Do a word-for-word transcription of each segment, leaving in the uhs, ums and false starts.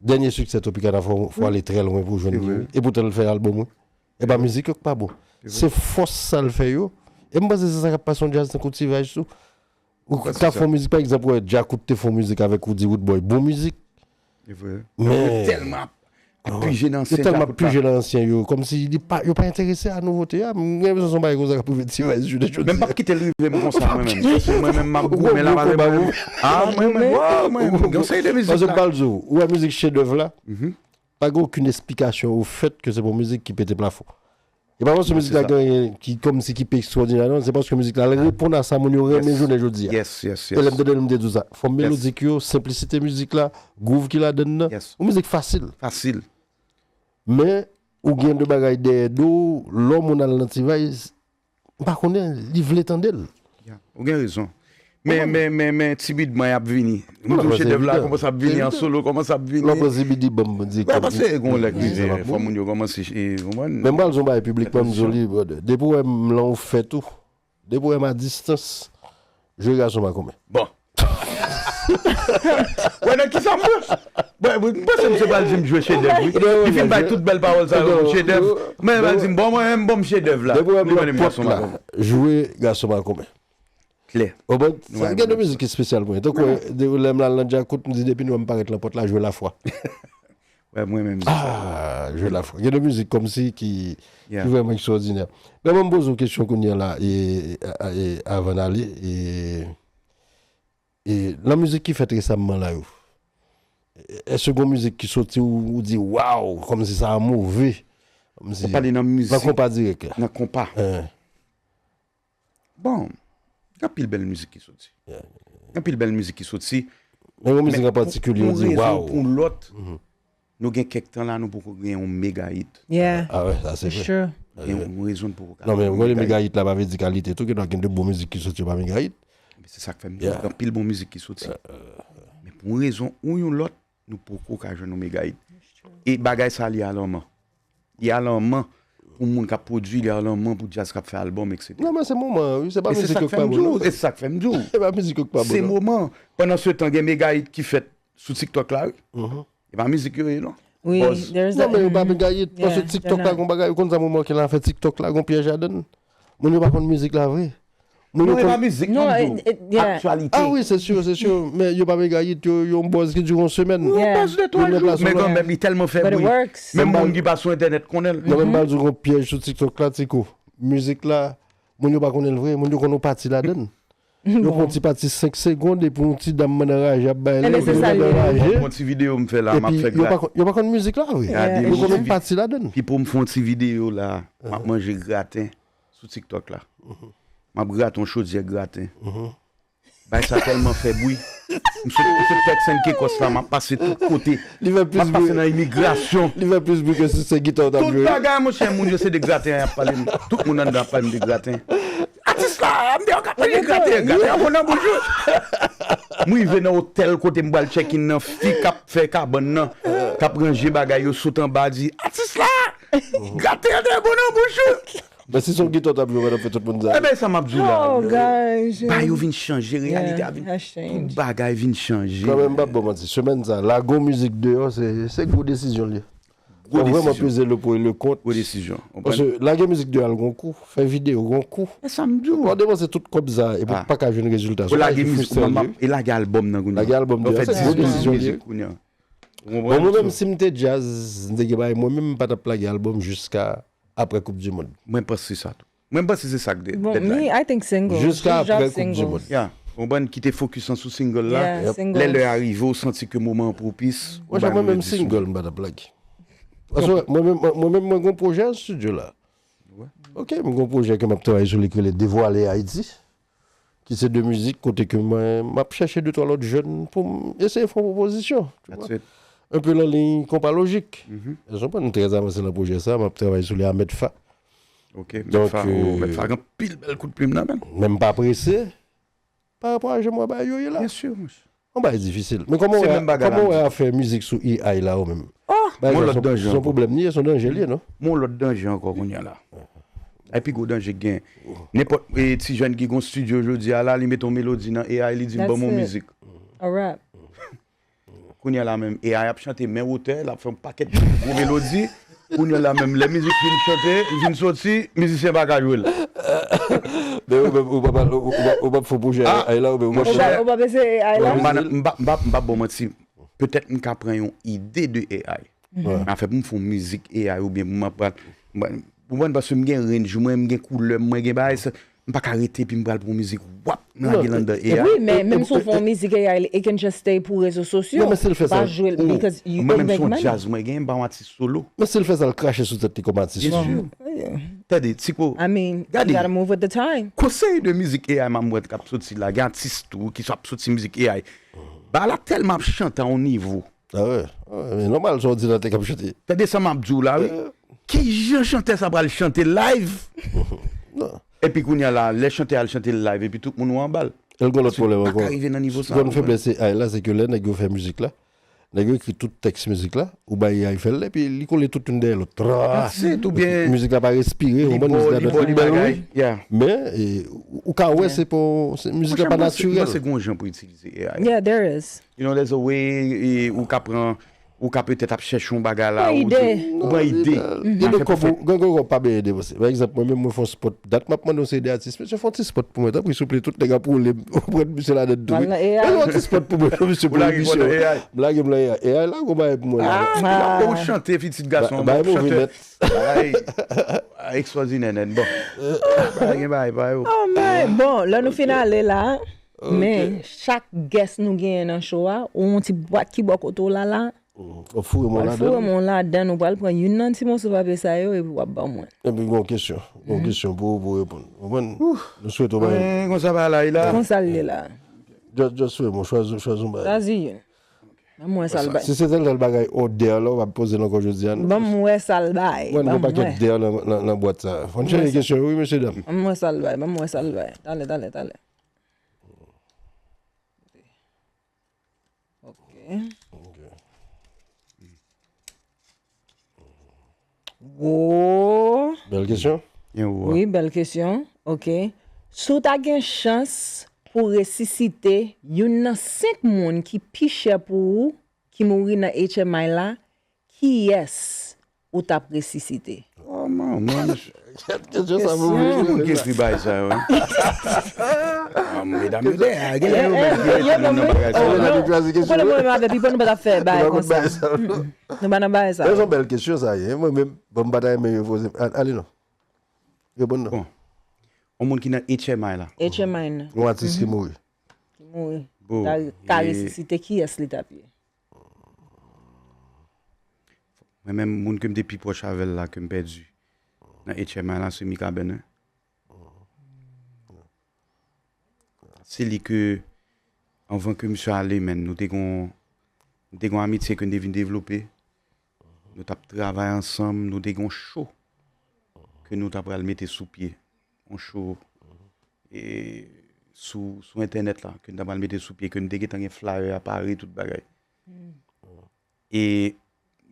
Dènye siksè Tropicana fò, fò ale trè lwen pou jwenn li. Epoutan l fè albòm, wi. E pa mizik yo k pa bon. Se fòs sa l fè yo. E m panse se sa k ap pase yon djaz tankou T-Vice tou. Ou ka fè yon mizik, pa egzanp, wè, Djakout te fè yon mizik avèk Roody Roodboy. Bon mizik. Men yo tèlman ap pije nan ansyen Djakout la. Yo tèlman ap pije nan ansyen yo. Kòmsi li pa, yo pa enterese a nouvote a. M gen enpresyon se yon bagay konsa k ap rive T-Vice jounen jodi a. Men m p ap kite l rive m konsa mwen menm. Paske mwen menm m ap goumen la, mwen menm. Ah, mwen menm, mwen menm. Gen yon seri de mizik la. Paske m pral di w, ou wè mizik chedèv la, pa gen okenn esplikasyon au fait que se pa yon mizik ki pete plafon. E pa paske mizik la gen ki kòmsi ki pi ekstwòdinè, non, se paske mizik la, l reponn a sa moun yo renmen jounen jodi a. E lè m tande l, m te di w sa. Fòm melodik yo, senplisite mizik la, gwouv ki ladann nan, yon mizik fasil. Fasil. Men, ou gen de bagay dèyè do w, lè yon moun al nan T-Vice, m pa konnen, li vle tande l. Ou gen rezon. Men, men, men, men, tibidman, y ap vini. M di w chedèv la kòmanse ap vini, an solo kòmanse ap vini. Lè w pran zibidi banm di. Wè, paske gen yon lè k rive, fò moun yo kòmanse, e, konprann. Men m pral di yon bagay piblikman, m di w li, brother. Depi w wè m lan ou fè tou, depi w wè m a distans, jwe gason makonmen. Bon. Wè, nan kisa m jwe? Bon, m panse misye pral di m jwe chedèv, wi. Li fin bay tout bèl pawòl sa yo, chedèv. Men, pral di m, bon, mwen, m bon, m chedèv la. Depi w wè m lan pòt la, jwe gason makonmen. Klè. Ou konprann? Gen de mizik espesyal pou mwen. Tankou lè m al nan Djakout, m di depi nou wè m parèt lan pòt la, jwe Lafwa. Wè, mwen menm. Ah, jwe Lafwa. Gen de mizik kòmsi ki, ki vrèman ekstwòdinè. Men mwen m poze w kesyon kounye a la, e, e, e, avan n ale, e, e, nan mizik ki fèt resamman la yo, èske gen mizik ki soti ou, ou di, waw, kòmsi sa a move? Kòmsi, ou pale nan mizik, nan konpa dirèk la. Nan konpa. Bon, gen anpil bèl mizik ki soti. Gen anpil bèl mizik ki soti. Men yon mizik an patikilye, ou di, waw. Pou yon rezon, pou yon lòt, nou gen kèk tan la, nou poko gen yon mega hit. Yeah. Ah wè, sa se vre. Gen yon rezon n poko ka. Non, men yon mega hit la pa vle di kalite tou, gen dwa gen de bon mizik ki soti yo pa mega hit. Men se sa k fè m di w, gen anpil bon mizik ki soti. Men pou yon rezon ou yon lòt, nou poko ka jwenn yon mega hit. E bagay sa li alanman. Li alanman pou moun k ap pwodui, li alanman pou djaz k ap fè albòm, et cetera. Non, men se moman, wi, se pa mizik yo k pa bon, non. E se sa k fè m di w. Se pa mizik yo k pa bon, non. Se moman. Pandan se tan, gen mega hit ki fèt sou TikTok la, wi. E pa mizik yo ye, non. Wi, there's a... Non, men yo pa mega hit, paske TikTok la, gon bagay, ou konn sa moman ke la fè TikTok la, gon pyèj ladann. Moun yo pa konn mizik la vre. Non, e pa mizik, non, m di w. Aktyalite. Ah wi, se si, se si. Men yo pa mega hit, yo, yo yon buzz ki dire yon semèn. Wi, yon buzz de twa jou. Men kanmenm, li tèlman fè bri. Menm moun ki pa sou entènèt konnen l. Non, men m pral di w yon pyèj sou TikTok la, Tiko. Mizik la, moun yo pa konnen l vre, moun yo konn yon pati ladann. Yo pran yon ti pati senk segonn, epi yon ti dam mande anraje ap bay la, epi yo mande anraje. Yon ti videyo m fè la, m ap fè grat. Epi yo pa konn, yo pa konn mizik la vre. Yo konn yon pati ladann. Pipo m fè yon ti videyo la, m ap manje graten sou TikTok la. M ap grate yon chodyè graten. Bay sa tèlman fè bri. M sot, m sot Tèt Senn Kekòs la, m ap pase tout kote. M ap pase nan imigrasyon. Li fè plis bri ke si se gita w t ap jwe. Tout bagay, monchè, moun yo se de graten y ap pale m. Tout moun anndan ap pale m de graten. Atis la, m deyò k ap pale graten, graten an bon nan bouch ou. M rive nan otèl kote m pral check in nan, fi k ap fè kabann nan, k ap ranje bagay yo sot anba di, atis la, graten an te bon nan bouch ou. Men si se yon gita w t ap jwe, w t ap fè tout moun sa. Ebyen, sa m ap di w la. Oh, guys. Bagay yo vin chanje, reyalite a vin, tout bagay vin chanje. Kanmenm, m p ap ba w manti, semèn sa, lage yon mizik deyò, se, se gwo desizyon l ye. Fò vrèman peze le pour et le contre. Gwo desizyon. Paske lage mizik deyò a l gon kou, fè videyo gon kou. E sa m di w. Fò w depanse tout kòb sa, epi w pa ka jwenn rezilta. Ou lage mizik, e lage albòm nan kounye a. Lage albòm deyò, se gwo desizyon l ye. Bon, mwen menm, si m te djaz, m te gen bagay, mwen menm, m pa t ap lage albòm jiska apre Koup di Mond. Mwen panse sa tou. Mwen panse se sa k de, deadline. Jiska apre Koup di Mond. Ya, konprann, kite fokis lan sou single la. Lè lè a rive, ou santi ke moman an pwopis, ou bay mwen dispo. Mwen menm single, m pa t ap lage. Paske mwen menm, mwen menm, mwen gon pwojè an estidyo la. Ok, m gon pwojè ke m ap travay sou li ki rele Devwale Ayiti. Ki se de mizik kote ke mwen, m ap chèche de twa lòt jèn pou m eseye fè yon pwopozisyon, tu vois. Un peu nan liy konpa lojik. Èske w konprann, m trè avanse nan pwojè sa, m ap travay sou li a Mèt Fa. Ok, Mèt Fa, oh, Mèt Fa gen anpil bèl kout plim nan men l. Men m pa prese, pa rapò a jan m wè bagay yo ye la. Byen si, monchè. Yon bagay difisil. Men kòman w wè, kòman w wè afè mizik sou A I la ou menm? Oh! Bagay sa se yon pwoblèm li ye, se yon danje li ye, non? Yon lòt danje ankò kounye a la. Ay pi gwo danje k gen. Nenpòt, e, ti jèn ki gon estidyo jodi a la, li mete yon melodi nan A I, li di m ban m yon mizik. A rap. Kounye a la menm, A I ap chante men wotè, l ap fè yon pakèt gwo melodi. Kounye a la menm, lè mizik fin chante, li fin soti, mizisyen pa ka jwe l. Men ou menm, ou pa pral, ou, ou pa, ou pa fè pwojè A I la, ou menm ou pa Ou pa, ou pa peze A I la? M pa, m pa, m pa, m pa bon manti. Petèt m ka pran yon ide de A I. Afè pou m fè yon mizik A I oubyen pou m ap pral. Ou konprann, paske m gen range mwen, m gen koulè mwen, gen bagay sa. M pa ka rete epi m pral pran yon mizik, wap, m lage l anndan A I. Wi, men menm si w fè yon mizik A I, it can just stay pou rezo sosyo. Non, men si l fè Pa sa. jwe l because you Mwen can menm se make yon money. Jazz mwen gen, m pa yon atis solo. Men si l fè sa, l krache sou tèt li kòm atis. Byen si. Tande, Tiko, I mean, Gade. You gotta move with the time. Konsèy de mizik A I m ap wè k ap soti la, gen atis tou ki ap soti mizik A I. Bagay la tèlman ap chante a yon nivo. Ah ouais. Ah ouais, men nòmal, sa w di la te k ap chante. Tande sa m ap di w la, wi. Ki jan chantè sa pral chante live? Non. Epi kounye a la, lè chantè al chante live, epi tout moun wè anba l. El gon lòt pwoblèm Pa ankò. ka rive nan nivo sa. Gon feblès se A I la, se ke lè nèg yo fè mizik la, nèg yo ekri tout tèks mizik la, ou bay A I fè l, epi li kole tout youn dèyè lòt. Tra! That's it, oubyen Mizik la pa respire, li ou konprann, bo, mizik la li tout bo, li bèl, bagay. wi. Yeah. Men, e, ou- ou ka wè, se pa, se- mizik la pa Mwen se natirèl. gon jan pou itilize A I. Yeah, there is. You know, there's a way, e, ou ka pran, ou ka petèt ap chèche yon bagay la, Pran ou ide. di, ou pran ide. Gen de Afè kòb pa ou- gen de kòb pa byen ede, paske, pa egzanp, mwen menm, mwen fè yon spot, dat m ap mande yon seri de atis, mesye, fè yon ti spot pou mwen, tanpri, souple, tout nèg ap woule, ou pran misye ladan tou. Pral nan A I. Fè yon ti spot pou mwen, mesye, Ou lage misye. kòd nan A I. M lage m nan A I. A I la, gon bagay pou mwen la. Ah, ou chante, pitit gason. Ba- bay Bon, move chante. nèt. Bagay, ah, ekstraòdinè nèt. Bon. Bagay gen bagay pa yo. Oh man, bon, lè nou fin ale la, men chak guest nou genyen nan show a, ou yon ti bwat ki bò kote w la la, Ou foure mwen pral foure ladan. men w ladan, nou pral pran youn nan ti moso papye sa yo, epi w ap ban mwen. Epi gon kesyon. Gon kesyon pou, pou reponn. Ou konprann? Nou swete w bagay. Eh, konsa bagay la ye la. Konsa l ye la. Just, just swete mwen, chwazi, chwazi yon bagay. Chwazi youn. Ban m wè sa l bay. Si se tèl tèl bagay odè la, w ap poze l ankò jodi a, non? Ban m wè sa l bay. Mwen, Ban gon m pakèt wè. dè nan, nan, nan bwat sa. Fò n chanje kesyon, wi, mesye dam. Ban m wè sa l bay. Ban m wè sa l bay. Talè, talè, talè. Ok. Wo. Bèl kesyon. Yon wò. Wi, bèl kesyon. Ok. Si w ta gen chans pou resisite youn nan senk moun ki pi chè pou ou, ki mouri nan H M I la, kiyès ou t ap resisite? Oh, man, mwen, Kesyon sa pou ki moun ki ekri bagay sa yo, hein? Ah, medam yo dèyè, gen lè yo menm ki rete nan bagay sa Oh, yo. non. Ou konnen mwen menm avè Pipo, nou pa t ap fè bagay konsa. Nou pa nan bagay sa. Se yon bèl kesyon sa ye. Mwen menm, bon, m pa ta renmen yo poze. A- Ale non. Reponn non. Bon. Yon moun ki nan H M I la. H M I nan. Yon atis ki mouri. Ki mouri. Bon, Ka, ka e- resisite kiyès li t ap ye? Mwen menm, moun ke m te pi pwòch avè l la, ke m pèdi nan H M I la, se Mika Benin. Se li ke, anvan ke misye ale, menn, nou te gon, nou te gon amitye ke n te vin devlope. Nou t ap travay ansanm, nou te gon show ke nou ta pral mete sou pye. Yon show e, sou, sou entènèt la, ke n ta pral mete sou pye, ke n te gentan gen flyer a pare, tout bagay. E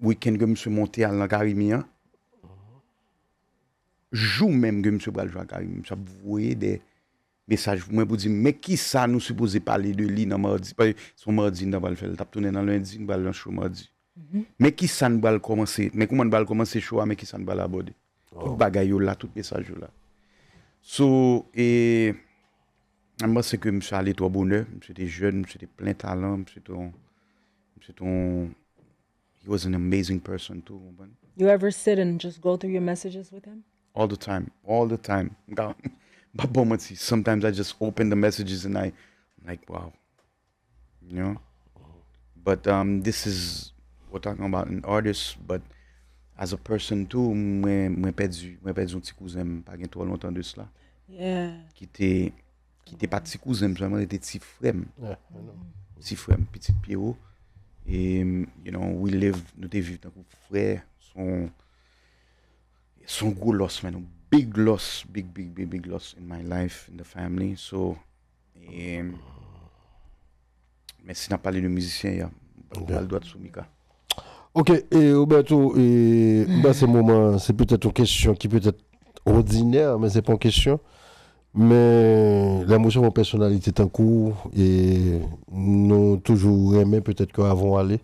weekend ke misye monte al nan Karimi an, jou menm ke misye pral jwe a Karimi, misye ap voye de mesaj pou mwen pou di m, men kisa nou sipoze pale de li nan madi, paske se yon madi n ta pral fè l, l t ap tounen nan lendi, n pral nan show madi. Men kisa n pral kòmanse, men kouman n pral kòmanse show a, men kisa n pral abòde. Tout bagay yo la, tout mesaj yo la. So, e, mwen panse ke misye ale twò bonè, misye te jèn, misye te plen talan, misye te yon, misye te yon, he was an amazing person too, ou konprann? You ever sit and just go through your messages with him? All the time, all the time. M ka, m pa bon manti, sometimes I just open the messages and I, I'm like, wow. You know? But um, this is, we're talking about an artist, but as a person too, mwen, mwen pèdi, mwen pèdi yon ti kouzen m, pa gen twò lontan de sla. Yeah. Ki te, ki te pa ti kouzen m sèlman, li te ti frè m. Yeah, I know. Ti frè m, pitit Pyero. E, you know, we live, nou te viv tankou frè. Se yon, se yon gwo loss, man. Yon big loss, big, big, big, big loss in my life, in the family. So, e, men si n ap pale de mizisyen, ya, m pral dwat sou Mika. Ok, e Roberto, e, m panse moman, se petèt yon kesyon ki petèt òdinè, men se pa yon kesyon. Men lè m resevwa yon pèsonalite tankou w, e nou toujou renmen petèt ke avan w ale.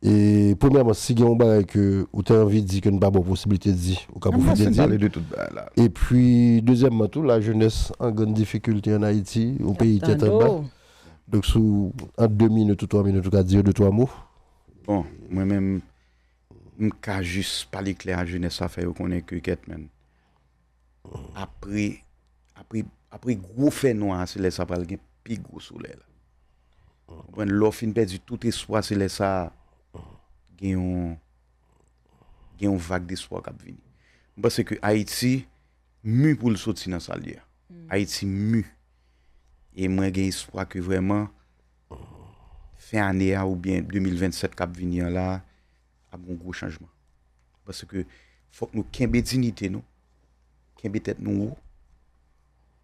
E premyèman, si gen yon bagay ke ou te anvi di ke n pa ba w posiblite di, ou ka pwofite di l. Epi dezyèmman tou, lajenès an grann difikilte ann Ayiti, yon peyi tèt anba. Donk si w, an de minit ou twa minit, ou ka di yo de twa mo. Bon, mwen menm, m ka jis pale klè a jenès la, fè yo konnen ke kèt, menn, apre apre apre gwo fènwa a, se lè sa pral gen pi gwo solèy la. Konprann? Lè w fin pèdi tout espwa, se lè sa gen yon gen yon vag despwa k ap vini. M panse ke Ayiti mi pou l soti nan sa l ye a. Ayiti mi. E mwen gen espwa ke vrèman fen ane a oubyen de mil vennsèt k ap vini an la, ap gen yon gwo chanjman. Paske fòk nou kenbe diyite nou, kenbe tèt nou wo.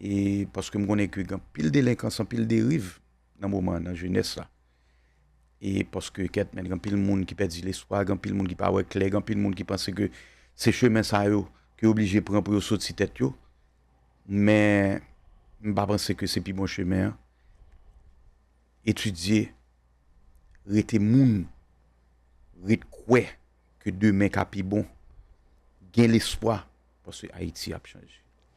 E paske m konnen ke gen anpil delenkans, anpil deriv nan moman an nan jenès la. E paske kèt, men gen anpil moun ki pèdi lespwa, gen anpil moun ki pa wè klè, gen anpil moun ki panse ke se chemen sa yo ke yo oblije pran pou yo soti tèt yo. Men m pa panse ke se pi bon chemen an. Etidye, rete moun, ret kwè ke demen ka pi bon, gen lespwa, paske Ayiti ap chanje.